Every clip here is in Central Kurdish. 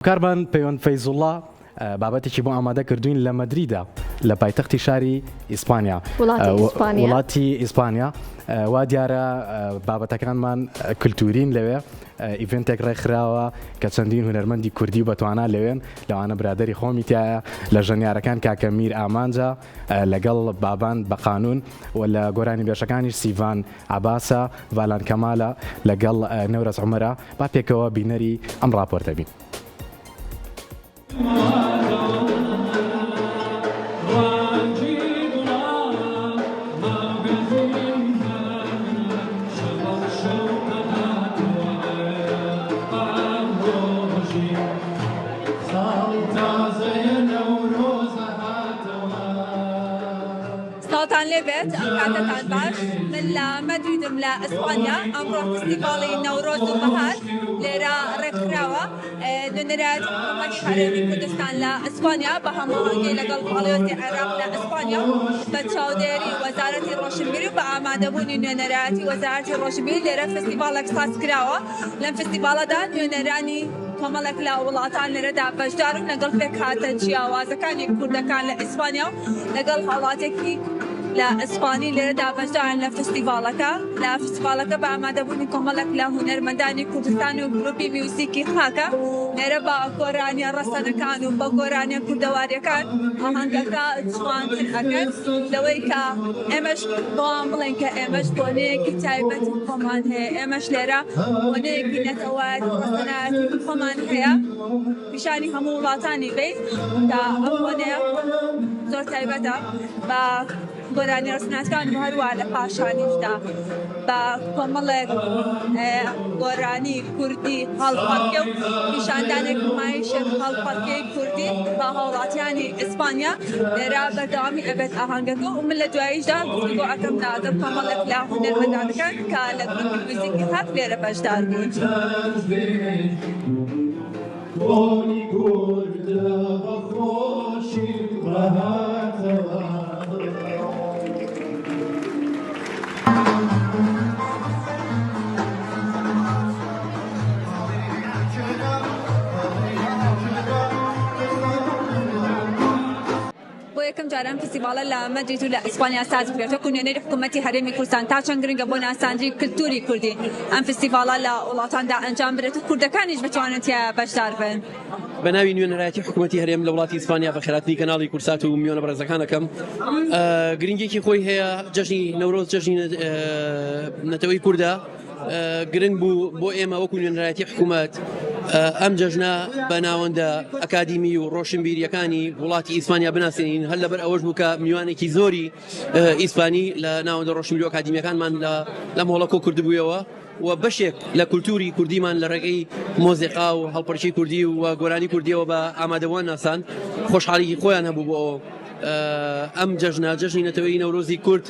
کارمان پەیوەند فەیزوڵا بابەتێکی بۆ ئامادە کردوین لە مەدریدا لە پایتەختی شاری ئیسپانیا وڵاتی ئیسپانیا وا دیارە بابەتەکانمان کللتورین لەوێ event ێک ڕێکخراوە کە چەندین هونەرمەندی کوردی و بەتوانا لەوێن لەوانە برادری خۆمی تایە لە ژەنیارەکان کاکە میر ئامانجە لەگەڵ بابان بە قانون و لە گۆرانی بێژەکانیش سیڤان عباسە ڤالان کەمالە لەگەڵ نەورەز عومەرە با پێکەوە بینەری ئەم ڕاپۆرتە بین. سڵاوتان لێبێت ئەم کاتەتان باش من لە مەدریدم لە ئیسپانیا ئەمڕۆ فستیڤاڵی نەورۆز و بەهار لێرە ڕێکخراوە نوێنەرایەتی حکوومەتی هەرێمی کوردستان لە ئیسپانیا بە هەماهەنگی لەگەڵ باڵیۆزی عێراق لە ئیسپانیا و بە چاودێری وەزارەتی ڕۆشنبیری و بە ئامادەبوونی نوێنەرایەتی وەزارەتی ڕۆشنبیری لێرە فستیڤاڵێک ساز کراوە لەم فستیڤاڵەدا نوێنەرانی کۆمەڵێک لە وڵاتان لێرەدا بەشدارن لەگەڵ پێکهاتە جیاوازەکانی کوردەکان لە ئیسپانیا و لەگەڵ هاوڵاتیەکی لە ئیسپانی لێرەدا بەشدارن لە فستیڤاڵەکە لە فستیڤاڵەکە بە ئامادەبوونی کۆمەڵێک لە هونەرمەندانی کوردستان و گروپی میوزیکی خاکە لێرە بە گۆرانیە ڕەسەنەکان و بە گۆرانیە کوردەواریەکان ئاهەنگەکە جوانتر ئەکەن لەوەی کە ئێمەش بەوان بڵێن کە ئێمەش بۆنەیەکی تایبەتی خۆمان هەیە ئێمەش لێرە بۆنەیەکی نەتەوایەتی ڕەسەنایەتی خۆمان هەیە پیشانی هەموو وڵاتانی بەیت کە ئەم بۆنەیە زۆر تایبەتە بە گۆرانی ڕەسناتکان و هەروە لە پاشانیشدا بە کۆمەڵێک گۆرانی کوردی هەڵپەڕکێ و پیشاندانێک نمایشێک هەڵپەڕکێی کوردی بە هاوڵاتیانی ئیسپانیا لێرە بەردەوامی ئەبێت ئاهەنگەکە و من لە دواییشدا گفتوگۆ ئەکەم لەگەڵ کۆمەڵێک لە هونەرمەندانەکان کە لە گروپی میوزیکی خاک لێرە بەشدار بوون. بۆ یەکەم جار ئەم فستیڤاڵە لە مەدرید و لە ئیسپانیا ساز بکرێت وەکو نوێنەری حکوومەتی هەرێمی کوردستان تا چەند گرنگە بۆ ناساندنی کلتوری کوردی ئەم فستیڤاڵە لە وڵاتاندا ئەنجام بدرێت و کوردەکانیش بتوانن تیا بەشدار بن. بە ناوی نوێنەرایەتی حکوومەتی هەرێم لە وڵاتی ئیسپانیا بەخێرهاتنی کەناڵی کوردسات و میوانە بەڕێزەکان ئەکەم. گرنگیەکی خۆی هەیە جەژنی نەورۆز جەژنی نەتەوەی کوردە. گرنگ بوو بۆ ئێمە وەکو نوێنەرایەتی حکوومەت ئەم جەژنە بە ناوەندە ئەکادیمی و ڕۆشنبیریەکانی وڵاتی ئیسپانیا بناسێنین هەر لەبەر ئەوەش بوو کە میوانێکی زۆری ئیسپانی لە ناوەندە ڕۆشنبیری و ئەکادیمیەکانمان لەم هۆڵە کۆ کردبوویەوە و بەشێک لە کولتوری کوردیمان لە ڕێگەی مۆزیقا و هەڵپەرکی کوردی و گۆرانی کوردیەوە بە ئامادەبووان ناسان خۆشحاڵیی خۆیان هەبوو بۆ ئەم جەژنە جەژنی نەتەوەی نەورۆزی کورد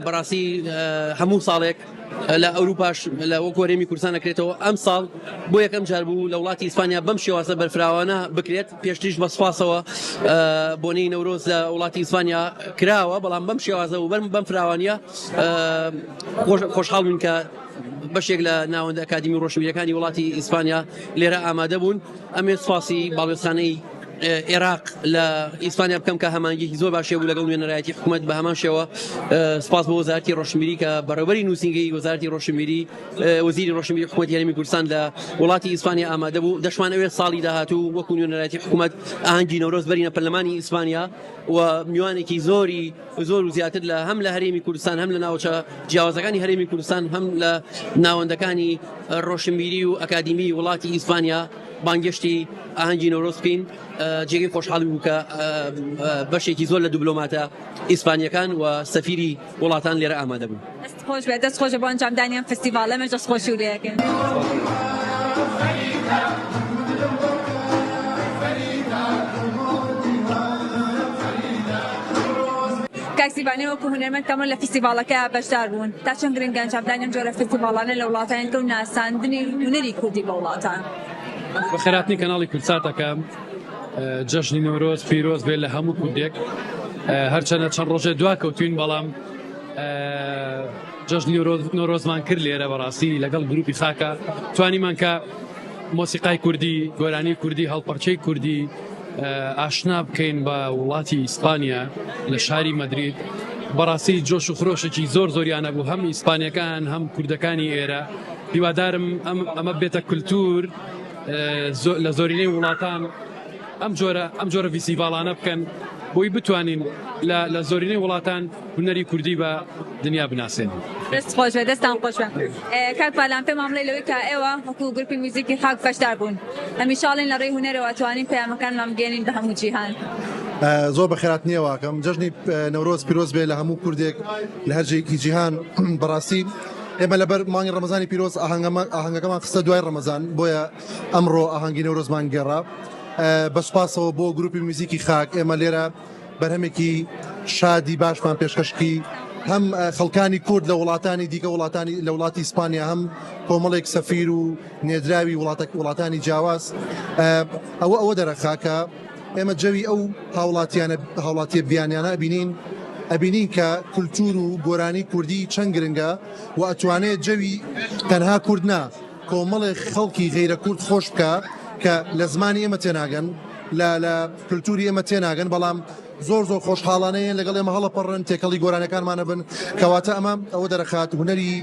بەڕاستی هەموو ساڵێک لە ئەوروپاش لە وەکو هەرێمی کوردستان ئەکرێتەوە ئەم ساڵ بۆ یەکەم جار بوو لە وڵاتی ئیسپانیا بەم شێوازە بەرفراوانە بکرێت پێشتریش بە سوپاسەوە بۆنەی نەورۆز لە وڵاتی ئیسپانیا کراوە بەڵام بەم شێوازە و بەم بەم فراوانیە خۆشحاڵ بووین کە بەشێک لە ناوەندە ئەکادیمی ڕۆشنبیرەکانی وڵاتی ئیسپانیا لێرە ئامادە بوون ئەمێ سوپاسی باڵوێزخانەی عێراق لە ئیسپانیا بکەم کە هەمانگێکی زۆر باشێ بوو لەگەڵ نوێنەرایەتی حکوومەت بە هەمان شێوە سپاس بۆ وەزارەتی ڕۆشنبیری کە بەڕێوەبەری نووسینگەی وەزارەتی ڕۆشنبیری وەزیری ڕۆشنبیری حکوومەتی هەرێمی کوردستان لە وڵاتی ئیسپانیا ئامادە بوو دەشمان ئەوێ ساڵی داهاتوو وەکو نوێنەرایەتی حکوومەت ئاهەنگی نەورۆز بەرینە پەرلەمانی ئیسپانیا و میوانێکی زۆری زۆر و زیاتر لە هەم لە هەرێمی کوردستان هەم لە ناوچە جیاوازەکانی هەرێمی کوردستان هەم لە ناوەندەکانی ڕۆشنبیری و ئەکادیمی وڵاتی ئیسپانیا بانگێشتی ئاهەنگی نەورۆز بکەین جێگەی خۆشحاڵی بوو کە بەشێکی زۆر لە دیبلۆماتە ئیسپانیەکان و سەفیری وڵاتان لێرە ئامادە بوون. دەست خۆش بێت دەست خۆش بۆ ئەنجامدانی ئەم فستیڤاڵە ئێمەش دەست خۆشی لێ ئەکەین. کاک سیڤان ئێوە وەکو هونەرمەند کەمە لە فستیڤاڵەکە بەشدار بوون تا چەند گرنگە ئەنجامدانی ئەم جۆرە فستیڤاڵانە لە وڵاتانی دیکە و ناساندنی هونەری کوردی بە وڵاتان؟ بەخێرهاتنی کەناڵی کوردسات ئەکەم جەژنی نەورۆز پیرۆز بێت لە هەموو کوردێک هەرچەنە چەند ڕۆژێ دوا کەوتوین بەڵام جەژنی نەورۆزمان کرد لێرە بەڕاستی لەگەڵ گروپی خاکە توانیمان کە. مۆسیقای کوردی، گۆرانی کوردی، هەڵپەڕکێی کوردی ئاشنا بکەین بە وڵاتی ئیسپانیا لە شاری مەدرید. بەڕاستی جۆش و خرۆشێکی زۆر زۆریان هەبوو هەم ئیسپانیەکان هەم کوردەکانی ئێرە. هیوادارم ئەمە بێتە کولتوور لە زۆرینەی وڵاتان ئەم جۆرە ئەم جۆرە ڤیستیڤاڵانە بکەن بۆی بتوانین لە زۆرینەی وڵاتان هونەری کوردی بە دنیا بناسێنین. دەست خۆش بێت دەستان خۆش بێت کاک پالان پێمان بڵێ لەوەی کە ئێوە وەکو گروپی میوزیکی خاک بەشدار بوون هەمیشە ئەڵێن لە ڕێی هونەرەوە ئەتوانین پەیامەکانمان بگەیەنین بە هەموو جیهان. زۆر بەخێراتنیەوە ئەکەم جەژنی نەورۆز پیرۆز بێ لە هەموو کوردێک لە هەر جێیەکی جیهان بەڕاستی ئێمە لەبەر مانگی ڕەمەزانی پیرۆز ئاهەنگەکەمان خستە دوای ڕەمەزان بۆیە ئەمڕۆ ئاهەنگی نەورۆزمان گێڕا بە سوپاسەوە بۆ گروپی میوزیکی خاک ئێمە لێرە بەرهەمێکی شادی باشمان پێشکەشکی هەم خەڵکانی کورد لە وڵاتانی دیکە وڵاتانی لە وڵاتی ئیسپانیا هەم کۆمەڵێک سەفیر و نێدراوی وڵاتە وڵاتانی جیاواز ئەوە ئەوە دەرەخا کە ئێمە جەوی ئەو هاوڵاتیانە هاوڵاتیە بیانیانە ئەبینین ئەبینین کە کولتور و گۆرانی کوردی چەند گرنگە و ئەتوانێت جەوی تەنها کورد نا کۆمەڵێک خەڵکی غەیرە کورد خۆش بکا کە لە زمانی ئێمە تێناگەن لە لە کلتوری ئێمە تێناگەن بەڵام زۆر زۆر خۆشحاڵانەیە لەگەڵ ئێمە هەڵەپەڕن تێکەڵی گۆرانەکانمانە بن کەواتە ئەمە ئەوە دەرەخات هونەری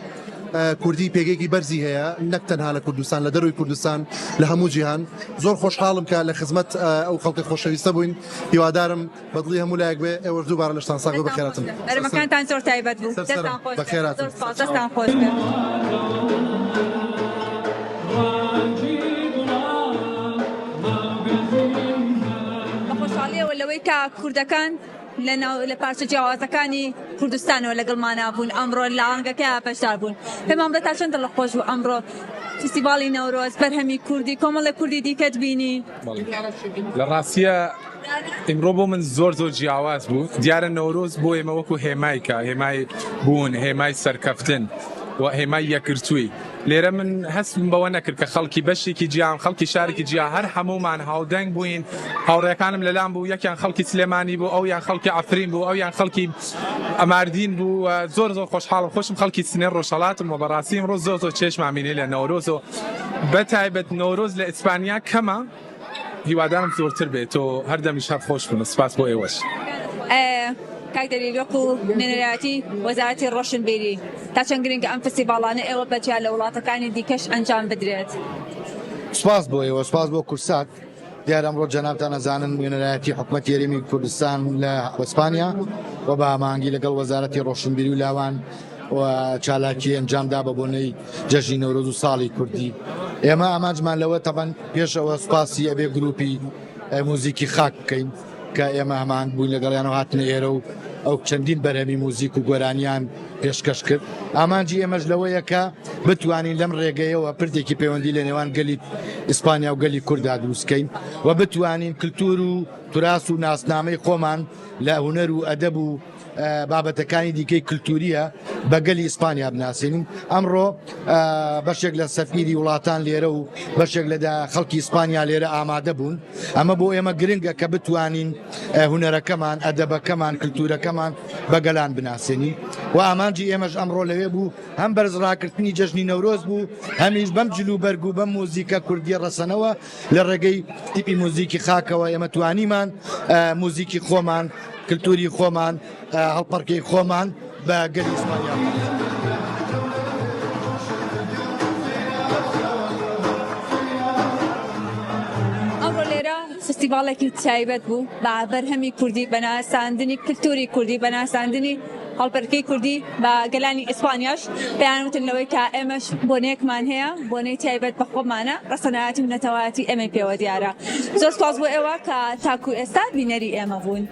کوردی پێگەیەکی بەرزی هەیە نەک تەنها لە کوردستان لە دەروی کوردستان لە هەموو جیهان زۆر خۆشحاڵم کە لە خزمەت ئەو خەڵکە خۆشەویستە بووین هیوادارم بە دڵی هەموو لایەک بێ ئێوەش دووبارە لەشتان ساغ بێ بەخێراتن. بەرهەمەکانتان زۆر تایبەت بوو. دەستان خۆش بێ. بەخێراتن. زۆر سوپاس دەستان خۆش بێ. بە خۆشحاڵیەوە لەوەی کە کوردەکان لە ناو لە پارچە جیاوازەکانی کوردستانەوە لەگەڵمانا بوون ئەمڕۆ لە ئاهەنگەکەیا بەشدار بوون. پێمان بڵێ تا چەند دڵت خۆش بوو ئەمڕۆ فیستیڤاڵی نەورۆز بەرهەمی کوردی کۆمەڵێک کوردی دیکەت بینی؟ لە ڕاستیە ئیمڕۆ بۆ من زۆر زۆر جیاواز بوو دیارە نەورۆز بۆ ئێمە وەکو هێمایکە هێمای بوون هێمای سەرکەفتن و هێمای یەکگرتووی لێرە من هەستم بەوە نەکرد کە خەڵکی بەشێکی جیان خەڵکی شارێکی جیا هەر هەمومان هاودەنگ بووین هاوڕێکانم لەلام بوو یەکیان خەڵکی سلێمانی بوو ئەو یان خەڵکی عەفرین بوو ئەو یان خەڵکی ئەماردین بوو و زۆر زۆر خۆشحاڵم خۆشم خەڵکی سنێ ڕۆژهەڵاتم و بەڕاستی ئیمڕۆ زۆر زۆر چێژمان بینی لە نەورۆز و بە تایبەت نەورۆز لە ئیسپانیا کەمە هیوادارم زۆرتر بێت و هەردەمیش هەر خۆش بن و سپاس بۆ ئێوەش. کاک دەلیل وەکو نوێنەرایەتی وەزارەتی ڕۆشنبیری تا چەند گرنگە ئەم فستیڤاڵانە ئێوە بە جیا لە وڵاتەکانی دیکەش ئەنجام بدرێت؟ سپاس بۆ ئێوە سپاس بۆ کورسات. دیارە ئەمڕۆ جەنابتان ئەزانن نوێنەرایەتی حکومەتی هەرێمی کوردستان لە ئیسپانیا و بە هەماهەنگی لەگەڵ وەزارەتی ڕۆشنبیری و لاوان و چالاکی ئەنجامدا بە بۆنەی جەژنی نەورۆز و ساڵی کوردی ئێمە ئامانجمان لەوە تەبەن پێشەوە سوپاسی ئەبێ گروپی موزیکی خاک بکەین کە ئێمە هەمان بووین لەگەڵیان و هاتنە ئێرە و ئەو چەندین بەرهەمی موزیک و گۆرانیان پێشکەش کرد ئامانجی ئێمەش لەوەیە کە بتوانین لەم ڕێگەیەوە پردێکی پەیوەندی لە نێوان گەلی ئیسپانیا و گەلی کورددا دروستکەین و بتوانین کلتور و توراس و ناسنامەی خۆمان لە هونەر و ئەدەب و بابەتەکانی دیکەی کلتوریە بە گەلی ئیسپانیا بناسێنین ئەمڕۆ بەشێک لە سەفیری وڵاتان لێرە و بەشێک لە خەڵکی ئیسپانیا لێرە ئامادە بوون ئەمە بۆ ئێمە گرنگە کە بتوانین هونەرەکەمان ئەدەبەکەمان کلتورەکەمان بە گەلان بناسێنین و ئامانجی ئێمەش ئەمڕۆ لەوێ بوو هەم بەرز ڕاکردنی جەژنی نەورۆز بوو هەمیش بەم جل و بەرگ و بەم موزیکە کوردیە ڕەسەنەوە لە ڕێگەی تیپی موزیکی خاکەوە ئێمە توانیمان موزیکی خۆمان کلتوری خۆمان هەڵپەڕکێی خۆمان بە گەلی ئیسپانیا بناسێنین. ئەمڕۆ لێرە فستیڤاڵێکی تایبەت بوو بە بەرهەمی کوردی، بە ناساندنی کلتوری کوردی، بە ناساندنی هەڵپەرکێی کوردی بە گەلانی ئیسپانیاش پێیان وتن لەوەی کە ئێمەش بۆنەیەکمان هەیە، بۆنەی تایبەت بە خۆمانە، ڕەسەنایەتی و نەتەوایەتی ئێمەی پێوە دیارە. زۆر سوپاس بۆ ئێوە کە تاکو ئێستا بینەری ئێمە بوون.